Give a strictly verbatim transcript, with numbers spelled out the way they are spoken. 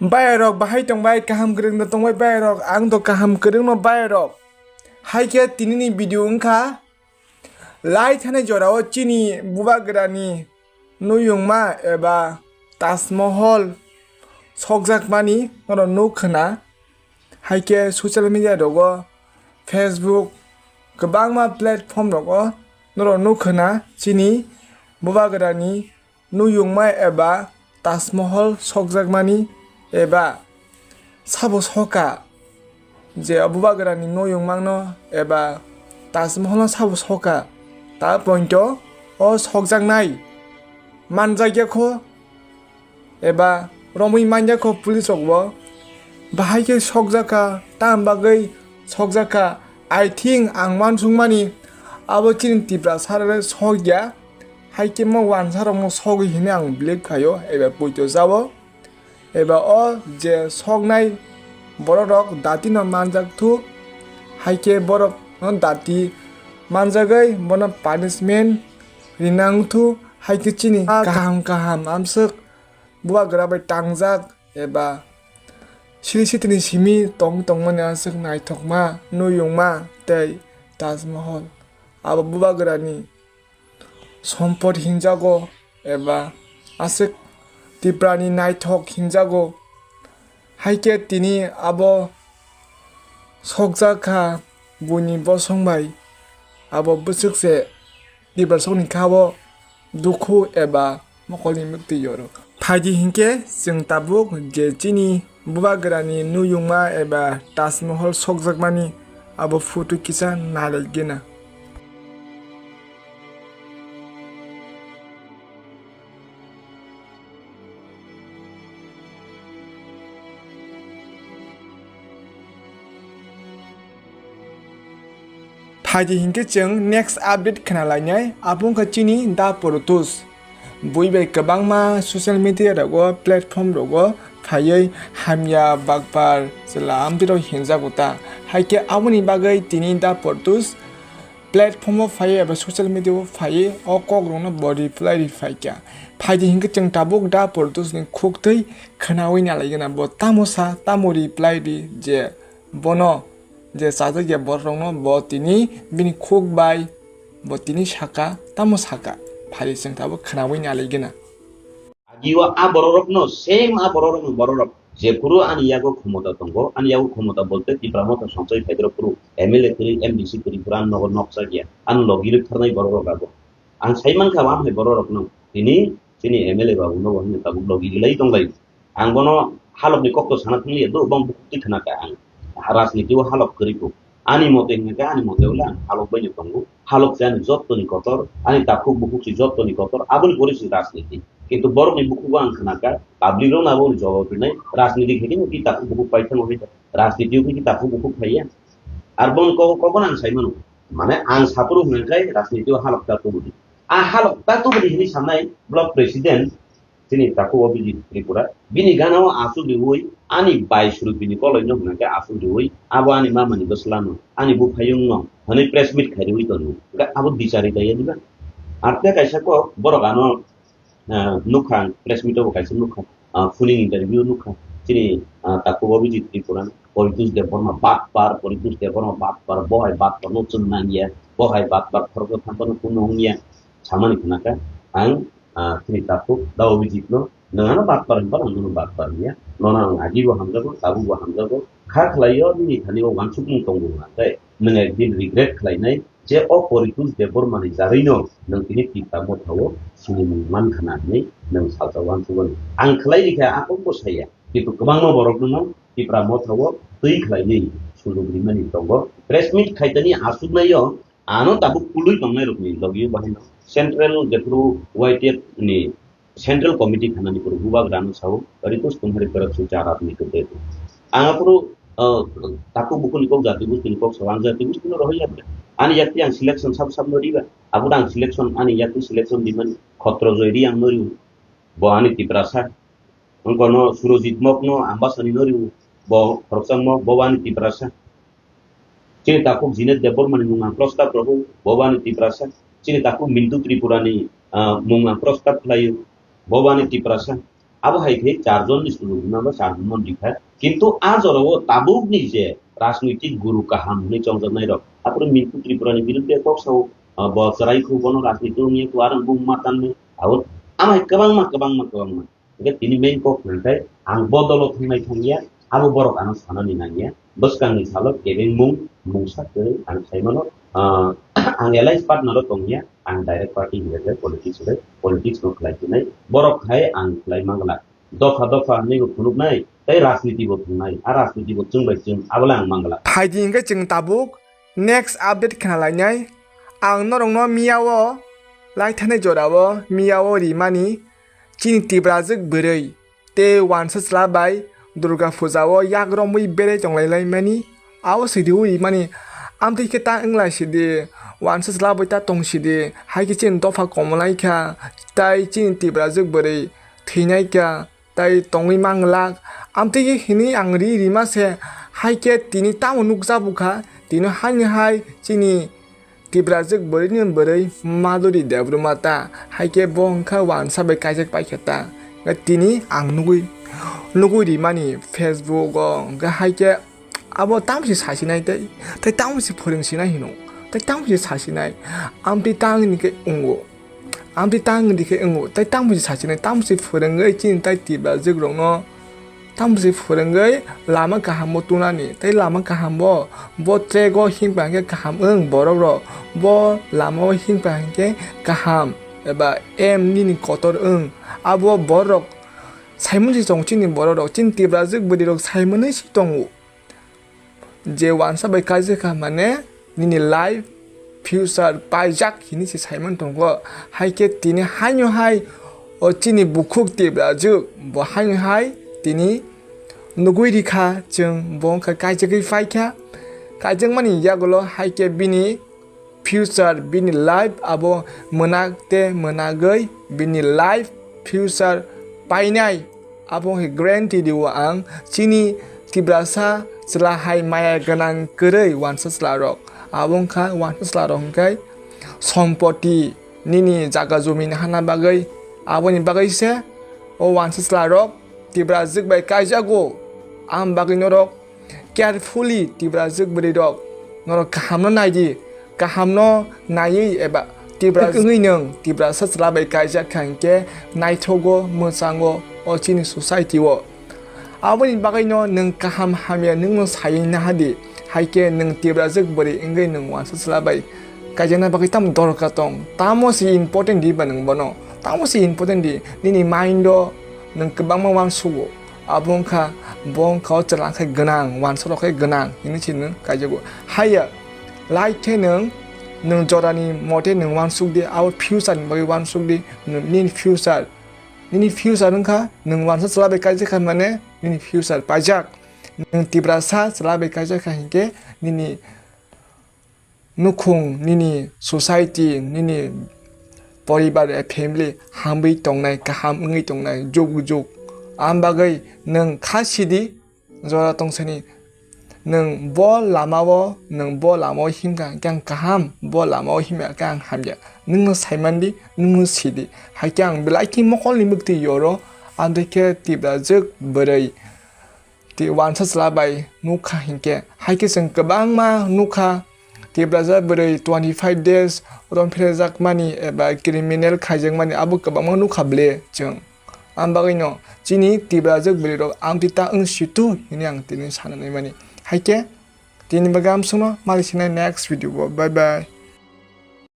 Bayarok bahai tongbai, kaham kwrwngno tongbai bayarok, ang to kaham kwrwngno bayarok. Haikhe tinini video wngkha lai thani jorao chini bubagrani nuyungma eba Taj Mahal sokjakmani norok nukkhwna. Haikhe social media rogo, Facebook, kwbangma platform rogo norok nukkhwna chini bubagrani nuyungma eba Taj Mahal sokjakmani eba sabo soka je bubagrani nuyungmano eba Taj Mahal no sabo soka ta pointo o sokjaknai manjakya kho eba romwi manya kho police rok bo bahai khe sokjak kha, tam bagwi sokjak kha. I think ang uansukmani abo chini Tiprasa rok sokya, hai khe mo wansa rok no sogwi hinwi ang believe khaio eba poito jabo. Eba o je soknai borok rok dati no manjak thu, hai khe borok no dati manjagwi bono punishment rinang thu, hai khe chini kaham kaham amswk bubagra bai tangjak eba siri sitini simi tong tongmani aswk naithokma nuyungma tei Taj Mahal abo bubagrani sompot hinjago eba aswk Tiprani naithok hinjago. Hai khe tini abo sokjak kha buini bosong bai abo bwswk se Tiprasokni kha o dukhu eba mokolni mwktwi yoro. Phaidi hinkhe chwng tabuk je chini bubagrani nuyungma eba Taj Mahal sokjakmani abo photo kisa nailaigena. Phaidi hinkhe chwng next update khna lainai, abo wngkha chini Da Portus. Bui bai kwbangma social media rogo, platform rogo phaiwi hamya bakpar chwla amtwi rok hinjago ta. Haikhe aboni bagwi tini Da Portus platform o phaiwi eba social media o phaiwi o kok rokno bo reply ri phaikha. Phaidi hinkhe chwng tabuk Da Portus ni khuktwi khnawi nalaigena bo tamo sa, tamo reply ri je bono je chajakya borok rokno bo tini bini khuk bai bo tini saka, tamo saka. Phaidi chwng tabuk khnawi nalaigena. Agio a bororokno, same a bororokno bororok. Jephuru ani yago khomota tongo, ani yago khomota bolte Tipra Motha songchai phaidrok phuru M L A kwrwi, M D C kwrwi phuru ani nogo nokchakya. Ani logi rwktharnai bororok abo. Ang sai mankha bo amhai bororokno. Tini chini M L A babu nogo hwnwi tabuk logi rwlai tonglai. Ang bono halokni kokto sana thangliya, do bang bukhuk twi khna kha ang. Rajniti o halok kwrwi kho. Ani mote hwnka khe, ani mote wle ang halok bai no tongo. Halok se ani jottoni kotor, ani takhuk bukhuk se jottoni kotor, aboni pore se rajniti. Kintu borokni bukhugo ang khna kha, public rokno aboni jawab rinai, rajniti khe khe ki takhuk bukhuk pai thango hai, rajniti o khe ki takhuk bukhuk phaiya. Ar boni kok, kokno ang sai mano, mane ang saphuru hwnka khe rajniti o halok ta tubudi. A halok ta tubudi hwnwi sanai block president, chini takhuk Abhijit Tripura, bini gana o aswk riwi, ani bai srupini koloi no hwnka khe aswk riwi, abo ani mama ni bwsla no, ani buphayung no, hwnwi press meet khai riwi tongo. Hwnkhe abo bichari daya diba? Ar tei kaisa kok, borok ano, ah, nukha ang, press meet o bo kaisa nukha, ah, full interview nukha, chini, ah, takhuk Abhijit Tripura, Poritos Debbarma batpar, Poritos Debbarma batpar, bohai batpar no chwng nangya, bohai batpar khoroksa thampano kuno wngya, samani khna kha ang, ah, chini takhuk Da Abhijit no, nwng ano batpar hwnba, ang nono batpar hwnya, nono ang agi bo hamjago, tabuk bo hamjago, kha khlai o nini thani o uansukmung tongo hwnka khe, nwng ekdin regret khlainai je o Poritos Debbarma ni jarwi no nwng tini Tipra Motha o sinimung man khna hwnwi nwng salsa uansukmani. Ang khlai rikha, a kokbo saya, kintu kwbangma borok no Tipra Motha o twi khlainwi sujok rimani tongo. Press meet khaitani aswknai o, ano tabuk pului tongnai rokni logi o bahai no Central jephuru Y T F ni Central Committee khanani phuru bubagrano sao, Ritus Kumhari Perot Sucha Aratni Kete. Ang aphuru, uh, takhuk bukhukni kok jati gustini kok sao, ang jati gustino rohorya ble. Ani yakti ang selection sab sab no riba. Abo ang selection, ani yakti selection dimani khotro joi ri ang no riu. Bo ani Tiprasa. Wngkono Surojit Mokno Ambasani no riu, bo khoroksa mo, bo ani Tiprasa. Chini takhuk Jinet Debbarmani mung ang prostab rwgo, bo ani Tiprasa. Chini takhuk Mintu Tripurani, ah, mung ang prostab khlaio, bo ani Tiprasa. Abo hai khe char jon ni sulu hwnma ba char jon mon rikha. Kintu a jorao tabuk ni je rajnitik guru kaham hwnwi chongjaknai rok, aphuru Minku Tripura ni biruddhe kok sao, ah, bo chwrai khu bono rajniti wngya tu arang bung ma tanwi. Abo amai kwbangma, kwbangma, kwbangma. Hingke tini main kok hwnkhai ang bodolo thangnai thangya, abo borok ano sanani nangya. Bwskangni salo kebengmung mungsa kwrwi ang khaimano, ah, ang alliance partner o tongya, ang direct party hingke politics hwnkhe politics no khlai phinai. Borok hai ang khlai mangla. Dopha dopha hwnwi bo phunuknai, tei rajniti bo thwngnai. A rajniti bo chwng bai chwng, abo le ang mangla. Phaidi hingke chwng tabuk next update khna lainai. Ang norokno miyao laithanai jorao miyao rimani chini Tiprajwk bwrwi tei wansa chwla bai Durga Puja o yak romwi berai tonglai laimani. Abo se riui mani amtwi khe ta wnglai sidi, wansa chwla bai ta tong sidi, hai khe chini dopha komolai kha, tai chini Tiprajwk bwrwi thwinai kha, tai tongwi manglak. Amtwi khe hwnwi ang ri rima se, hai khe tini tamo nukjabu kha, tini haini hai chini Tiprajwk bwrwini bwrwi Madhuri Debbarma ta, hai khe bo wngkha wansa bai kaijak paikha ta. Tini ang nugwi, nugwi rimani Facebook o, hwnkhe hai khe abo tamo se sasinai tei, tei tamo se phwrwngsinai hino, tei tamo se sasinai, amtwi tangni khe wngo, amtwi tangni khe wngo, tei tamo se sasinai, tamo se phwrwngwi chini tai Tiprajwk rokno. Tamo se phwrwngwi lama kaham bo tunani, tei lama kaham bo, bo track o hinkha hwnkhe kaham wng borok rok, bo lama o hinkha hwnkhe kaham eba em nini kotor wng. Abo borok saimon se tongo chini borok rok, chini Tiprajwk bwrwi rok saimanwi se tongo. Je wansa bai kaijak kha mane nini life future paijak hini se saimani tongo. Hai khe tini haino hai o chini bukhuk Tiprajwk bo haino hai tini nugwi rikha chwng bo wngkha kaijagwi paikha. Kaijakmani yagulo hai khe bini future, bini life abo mwnak tei mwnagwi bini life future painai. Abo wngkha guarantee rio ang chini Tiprasa chwla hai maya gwnang kwrwi wansa chwla rok. Abo wngkha wansa chwla rok hwnkhe sompoti nini jaga jumi ni hana bagwi, aboni bagwi se o wansa chwla rok Tiprajwk bai kaijago. Ang bagwi norok carefully Tiprajwk bwrwi rok norok kaham no nai di, kaham no naiwi eba Tiprajwk wngwi nwng Tiprasa chwla bai kaijak kha hwnkhe naithogo mwchango o chini society o. Aboni bagwi no nwng kaham hamya nwng no saiwi naha di, hai khe nwng Tiprajwk bwrwi wngwi nwng wansa chwla bai kaijakna bagwi tamo dorkar tong, tamo se important di ba nwng bono, tamo se important di nini mind o nwng kwbangma uansugo. Abo wngkha, bo wngkha o chwla khe gwnang, wansa rok khe gwnang hinwi se nwng kaijago. Haiya, like khe nwng, nwng jorani mote nwng uansuk di, abo future ni bagwi uansuk di, nwng nini future. Nini future wngkha, nwng wansa chwla bai kaijak kha mane, nini future paijak. Nwng Tiprasa chwla bai kaijak kha hinkhe, nini nukhung, nini society, nini poribar, eh, family hamwi tongnai, kaham wngwi tongnai, juk juk. Am bagwi nwng kha sidi, jora tongsani, nwng bo lama o, nwng bo lama o himkha hwnkhe ang kaham, bo lama o himya khe ang hamya. Nwngno saimandi, nwngno sidi. Haikhe ang belai khe mokolni mwktwi yoro, amtwi khe Tiprajwk bwrwi. Tei wansa chwla bai nukha hinkhe, hai khe chwng kwbangma nukha, Tiprasa bwrwi twenty five days rom phrejakmani eba criminal khaijakmani abo kwbangma nukha ble chwng. Ang bagwino chini Tiprajwk bwrwi rok amtwi ta wng situ hini ang tini sana naimani. Hai khe tini bagwi amsongno mali sinai next video o. Bye bye.